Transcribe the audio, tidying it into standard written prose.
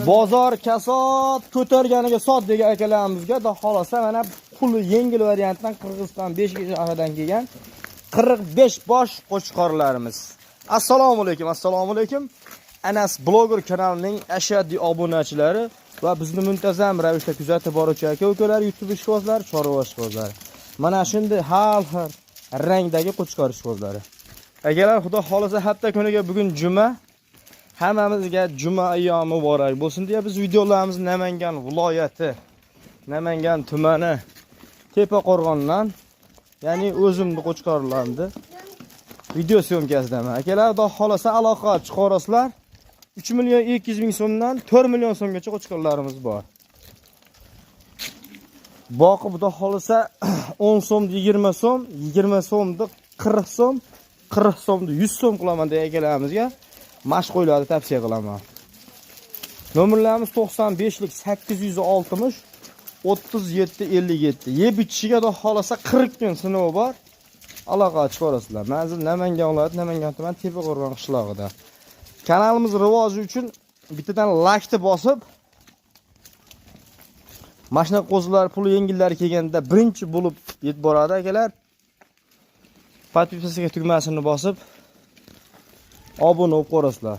Bozor kasod, ko'targaniga sot degan akalarimizga, xudo xohlasa, mana puli yengil variantdan Qirg'iziston Beshik shahridan kelgan 45 bosh qo'chqorlarimiz. Assalomu alaykum, assalomu alaykum. Anas bloger kanalining ashaddiy obunachilari va bizni muntazam ravishda kuzatib boruvchi aka-ukalar, YouTube ishqibozlari, chorva ishqibozlari. Mana shunday har xil rangdagi qo'chqor ishqibozlari. Akalar, xudo xohlasa, hafta kuniga bugun juma. Hammamizga juma ayyomi muborak bo'lsin deya biz videolarimizni Namangan viloyati, Namangan tumani Tepaqo'rg'ondan, ya'ni o'zimni qo'chqorlarimni video съёмка sidaman. Akalar, xudo xohlasa, aloqa chiqarasizlar. 3 million 200 ming so'mdan 4 million so'mgacha qo'chqorlarimiz bor. Boqib, xudo xohlasa, 10 so'mni 20 so'm, 20 so'mni 40 so'm, 40 so'mni 100 so'm qilaman degan akalarimizga mashq qo'ylarni tavsiya qilaman. Nomerlarimiz 95 lik 860 37 57. Yeb ichishiga, xudo xohlasa, 40 kun sinovi bor. Aloqa chiqarasizlar. Manzil Namangan viloyati, Namangan tumani Tepaqo'rg'on qishlog'ida. Kanalimiz rivoji uchun bittadan laykni bosib, mana shunaqa qo'zilar puli yengillari kelganda birinchi bo'lib yetib boradi, akalar. Подписка tugmasini bosib, obuna bo'lib qo'yasizlar.